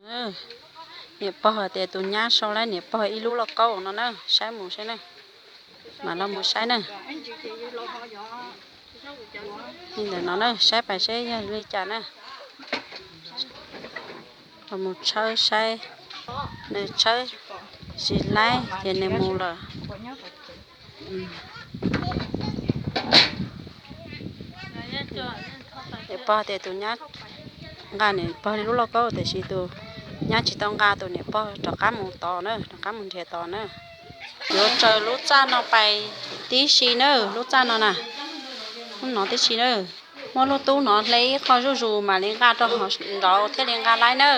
Niam pog tias tus nyab sau lawm niam pog ib lub lauj kaub no na, saib mus saib na. Mam los mus saib na. Li ntawm no na, saib pais seb yog li cas na. Los mus tshawb saib, nws tshawb tsis laib ces nws mus lawm. Niam pog tias tus nyab nqa niam pog li lub lauj kaub tiam sis tus nyab tsis tau nqa, tus niam pog rov qab mus tod na, rov qab mus nrhiav tod na. Yuav tsaws lub txaj no pais tib si na, lub txaj no na, lub no tib si na. Muab lub tub no hle ib qho zuj zus mam li nqa rau hauv nraud thiaj li nqa laib na.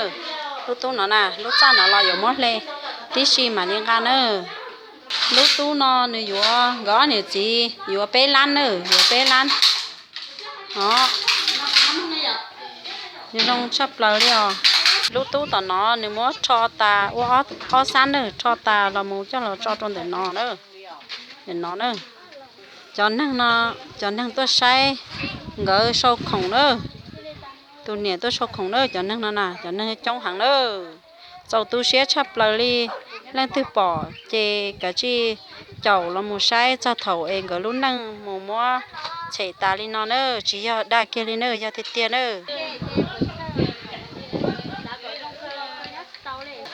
Lub tub no na, lub txaj no los yuav muab hle tib si mam li nqa na. Lub tub no nws yuav, nkawd ob niam txiv yuav peb lab na, yuav peb lab. Os, zoo tshaj plaws li os. Lub tub tom no nws muab rho tas ua ob xab na, rho tas los mus coj los tso rau ntawm no na. Ntawm no na, cov neeg no, cov neeg tuaj saib nkawd sau khoom na. Tus niam tuaj sau khoom na, cov neeg no na, cov neeg coob heev na. Txaus tu siab tshaj plaws li. Leej twg pom ces kav tsij caum los mus saib txog thaum es nkawd lub neej mus muab tshem tas li no na, tsis yog dag kiag li na, yog tiag tiag na.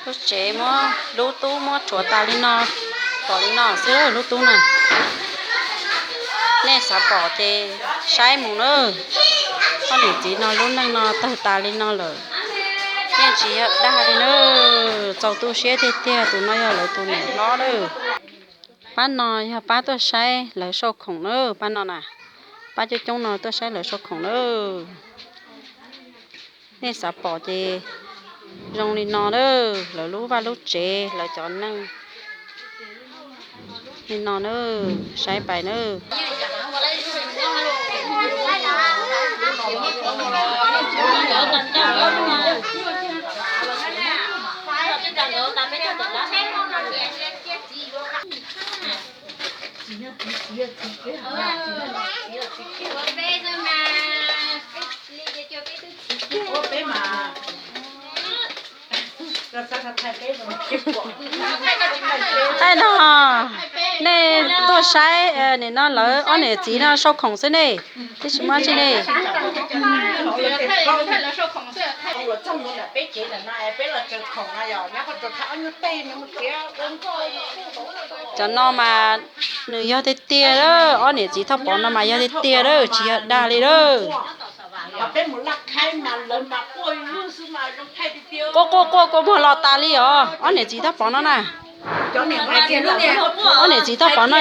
Lub tsev muab lub tub muab rhuav tas li no, pom li no xwb lub tub na. Nej xav pom ces saib mus na. Ob niam txiv no lub neej no tawg tas li no lawm, yeej tsis yog dag li na. Txaus tu siab tiag tiag, tus no yog lawv tus niam hlob na. Pab no yog pab tuaj saib lawv sau khoom na, pab no na. Pab coob coob no tuaj saib lawv sau khoom na. Nej xav pom ces zoo li no na, lawv lub vaj lub tsev, lawv cov neeg li no na, saib pais na. Thaij no, nej tuaj saib nim no lawv ob niam txiv no sau khoom xwb ne, twb tsis muaj tsi ne. Cov no mas nws yog tiag tiag, ob niam txiv Thoj Pov no mas yog tiag tiag, tsis yog dag li lawm. Quaj quaj quaj quaj muag los tas li os, ob niam txiv Thoj Pov no na. Ob niam txiv Thoj Pov no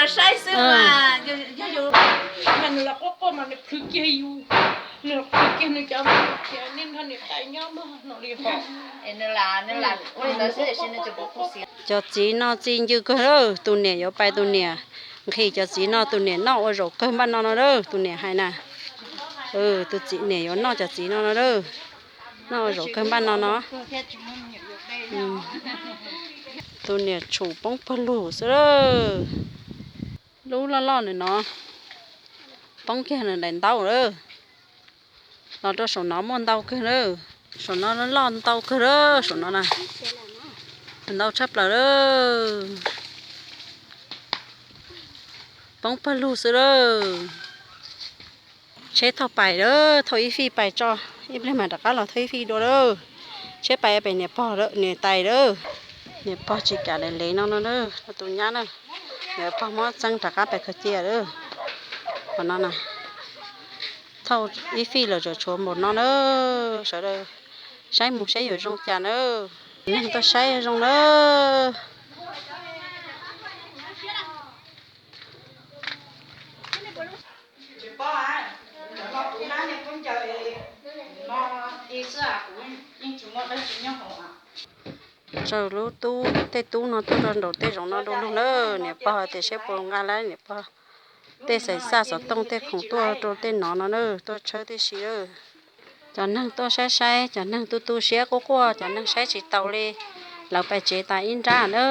ces cov txiv no txi ncw kawg, tus niam yuav pais tus niam nqhis cov txiv no, tus niam noj ua zaum kawg npaj no no, tus niam hais na. Tus txiv niam yuav noj cov txiv no no, noj ua zaum kawg npaj no no. Tus niam tshum poob pawg lug xwb. Lub loj loj nws no poob kiag nws daim ntaub lawm. Los rau saum no muaj ntau kawg lawm, saum no loj ntau kawg lawm, saum no na, ntau tshaj plaws lawm. Poob pawg lug xwb lawm. Tsheb thauj pais lawm, thauj ib fij pais tso, ib pliag mas rov qab los thauj ib fij dua lawm. Tsheb pais pem niam pog lawm, niam tais lawm. Niam pog tsis kam le le no no, tus nyab na, niam pog muab txeeb rov qab pais khaws cia lawm. Qhov no na, thauj ib fij lawm tseem tshuav npaum no na. Sawv daws saib mus saib yuav zoo cas na. Neeg tuaj saib zoo na. Tsaws lub tub, tej tub no tuaj rau nraum tej zoov no du lug na. Niam pog tias seb puas nqa lawm, niam pog tej xaiv xaj xov tooj tej khoom tuaj rau tej no no na, tuaj tshawb tib si. Cov neeg tuaj saib saib, cov neeg tu tu siab quaj quaj, cov neeg saib tsis taus li, lawv pais tsev tas ib nrab na.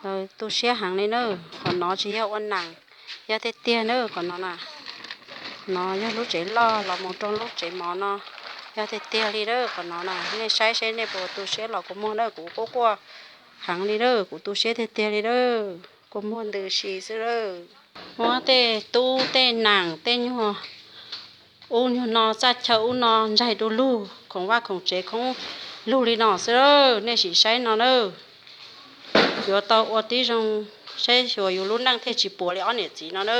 Lawv tu siab heev li na. Qhov no tsis yog ua neeg, yog tiag tiag na. Qhov no na, no yog lub tsev loj los mus rau lub tsev mov no. Yog tiag tiag li lawm qhov no na, nej saib seb nej puas tu siab los kua muag na, kuv quaj quaj heev li lawm, kuv tu siab tiag tiag li lawm, kua muag ntws si xwb lawm. Muab tej tub tej nam tej nyuag ub nyuag no txaj chaw ub no ntsaig du lug, khoom vaj khoom tsev khoob lug li no xwb lawm, nej sim saib no na. Yuav tau ua tib zoo saib xyuas yus lub neej thiaj tsis puas li ob niam txiv no na.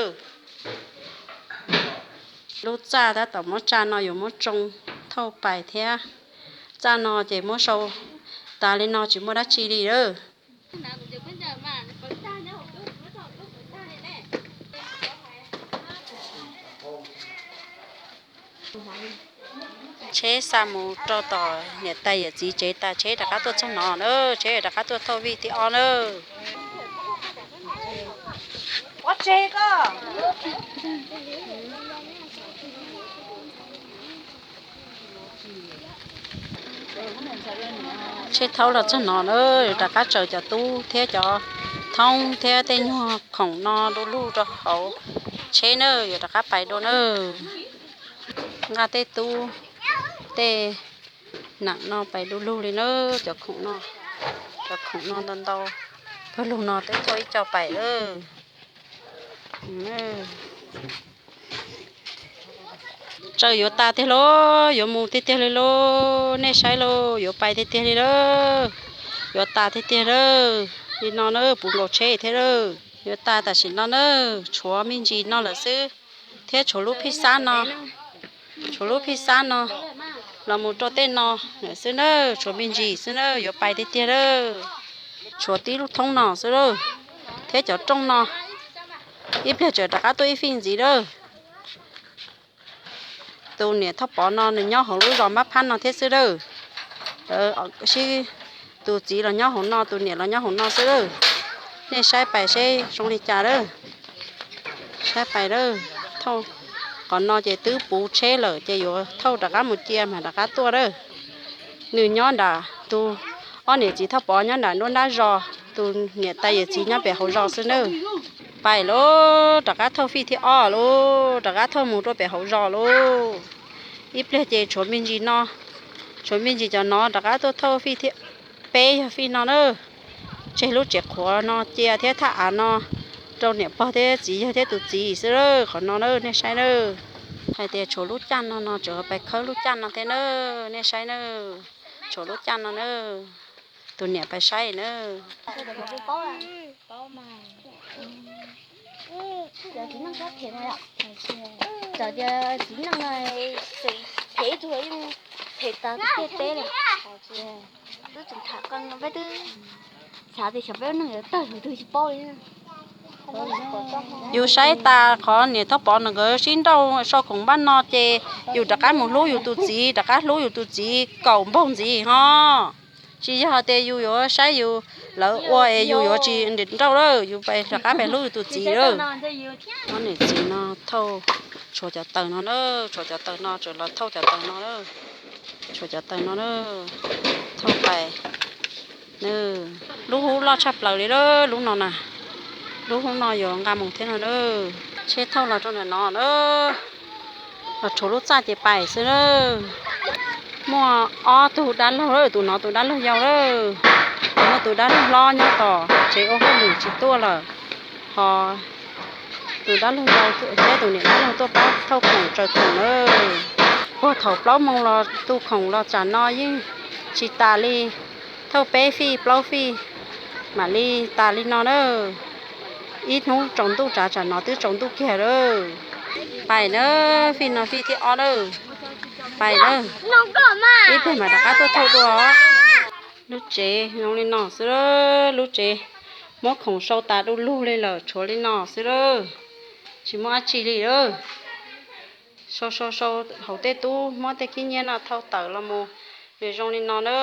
Lub txaj tab tom muab tsa no yuav muab tsoo thauj pais thiab. Txaj no ces muab sau tas li no tsis muaj dab tsi li lawm. Tsheb xa mus rau tom niam tais yawm txiv tsev tas tsheb rov qab tuaj txog no na, tsheb rov qab tuaj thauj vij thib ob na. Tsheb thaub los txog no na, rov qab tsaws cov tub thiab cov thoob thiab tej nyuag khoom no du lug rau hauv tsheb na, yuav rov qab pais dua na. Nqa tej tub tej nam no pais du lug li na, cov khoom no, cov khoom no ntau ntau, pawg lug no twb thauj ib co pais lawm. Tsaws yuav tas tiag lauj, yuav mus tiag tiag li lauj, nej saib lauj, yuav pais tiag tiag li lawm, yuav tas tiag tiag lawm. Li no na puv nkaus tsheb thiab lawm, yuav tas tam sim no na, tshuav me ntsis no lawm xwb, thiab tshuav lub phij xab no, tshuav lub phij xab no los mus rau tej no xwb na, tshuav me ntsis xwb na, yuav pais tiag tiag lawm. Tshuav tib lub thoob no xwb lawm, thiab cov rooj no, ib pliag tseem rov qab tuaj ib fij ntxiv lawm. Tus niam Thoj Pov no nws nyob hauv lub zos Mab Phab no thiab xwb lawm. Sib, tus txiv los nyob hauv no, tus niam los nyob hauv no xwb lawm. Nej saib pais seb zoo li cas lawm. Saib pais lawm, thauj, qhov no ces twb puv tsheb lawm ces yuav thauj rov qab mus cia mas rov qab tuaj lawm. Nws nyob nram, tus, ob niam txiv Thoj Pov nyob nram nruab nrab zos, tus niam tais yawm txiv nyob pem hauv zos xwb nawb. Pais lauj, rov qab thauj fij thib ob lauj, rov qab thauj mus rau pem hauv zos lauj. Ib pliag ces tshuav me ntsis no, tshuav me ntsis cov no rov qab tuaj thauj fij thib peb yog fij no na. Tseg lub tsev qhuav no cia thiab thaj av no rau niam pog thiab txiv yawg thiab tus txiv xwb lawm qhov no na, nej saib na. Hais tias tshuav lub caj no no, tshuav pais khawb lub caj no thiab na, nej saib na. Tshuav lub caj no na, tus niam pais saib na. Yus saib tas qhov niam Thoj Pov nkawd sib nrauj sau khoom npaj no ces yus rov qab mus hlub yus tus txiv, rov qab hlub yus tus txiv kaum npaug ntxiv ho. Tsis yog tias yus yuav saib yus, lawv ua es yus yuav tsis nrauj lawm, yus rov qab pais hlub yus tus txiv lawm. Ob niam txiv no thauj, tshuav cov taws no na, tshuav cov taws no, tshuav los thauj cov taws no, tshuav cov taws no na, thauj pais. Lub hub loj tshaj plaws li lawm lub no na, lub hub no yuav nqa mus thiab no na. Tsheb thauj los rau ntawm no na, los tshuav lub txaj ces pais xwb na. Muaj ob tug dab laug lawm, tus no tus dab laug yau lawm, muaj tus dab laug hlob nyob tom tsev ua hauj lwm tsis tuaj lawm, ho tus dab laug yau thiab tus niam dab laug tuaj pab thauj khoom tsaws khoom na. Puag thaum plaub moos los tu khoom los tsam no yeej tsis tas li, thauj peb fij plaub fij mam li tas li no na. Ib hnub tsaus ntuj tsav tsam no twb tsaus ntuj kiag lawm. Pais na, fij no fij thib ob na, pais na, ib pliag mam rov qab tuaj thauj dua. Lub tsev zoo li no xwb, lub tsev muab khoom sau tas du lug li lawm, tshuav li no xwb lawm, tsis muaj dab tsi li lawm. Sau sau sau hauv tej tub muab tej khib nyiab no thauj tawm los mus, nws zoo li no na.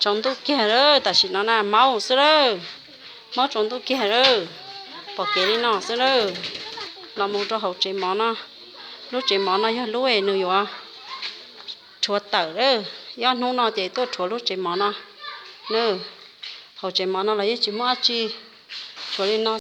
Tsaus ntuj kiag lawm, tam sim no na maub xwb lawm, maub tsaus ntuj kiag lawm, pom kev li no xwb lawm. Los mus rau hauv tsev mov no, lub tsev mov no yog lub es nws yuav rhuav tawm lawm, ob hnub no ces tuaj rhuav lub tsev mov no na. Hauv tsev mov no los yeej tsis muaj dab tsi, tshuav li no.